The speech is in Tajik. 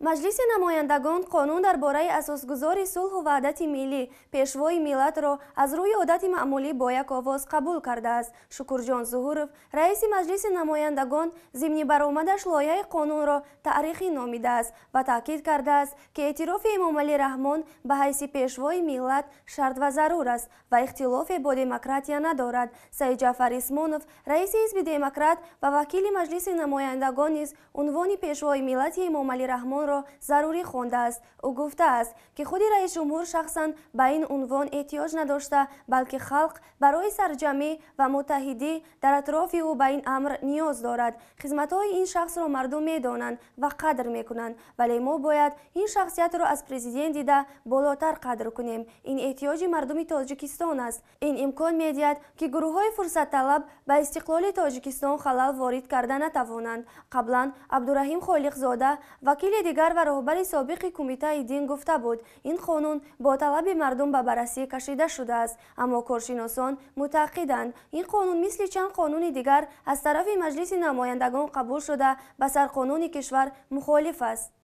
Маҷлиси намояндагон қонун дар бораи асосгузори сулҳу ваҳдати миллӣ, пешвои миллатро аз рӯи одати маъмулӣ бо як овоз қабул кардааст. Шукурҷон Зуҳуров, раиси Маҷлиси намояндагон, зимни баромадаш лоиҳаи қонунро таърихӣ номидааст ва таъкид кардааст, ки эътирофи Эмомалӣ Раҳмон ба ҳайси пешвои миллат шарт ва зарур аст ва ихтилофе бо демократия надорад. Саидҷафар Исмонов, раиси ҳизби Демократ ва вакили Маҷлиси намояндагон низ унвони пешвои миллати Эмомалӣ Раҳмонро зарурӣ хондааст. Ӯ гуфтааст, ки худи раисҷумҳур шахсан ба ин унвон эҳтиёҷ надошта, балки халқ барои сарҷамӣ ва муттаҳидӣ дар атрофи ӯ ба ин амр ниёз дорад. Хизматҳои ин шахсро мардум медонанд ва қадр мекунанд, вале мо бояд ин шахсиятро аз президент дида болотар қадр кунем. Ин эҳтиёҷи мардуми Тоҷикистон аст. Ин имкон медиҳад, ки гурӯҳҳои фурсатталаб ба истиқлоли Тоҷикистон халал ворид карда натавонанд. Қаблан Абдураҳим Холиқзода, вакили дигар ва роҳбари собиқи Кумитаи дин, гуфта буд, ин қонун бо талаби мардум ба баррасӣ кашида шудааст. Аммо коршиносон мутаъқиданд, ин қонун мисли чанд қонуни дигар аз тарафи Маҷлиси намояндагон қабул шуда, ба сарқонуни кишвар мухолиф аст.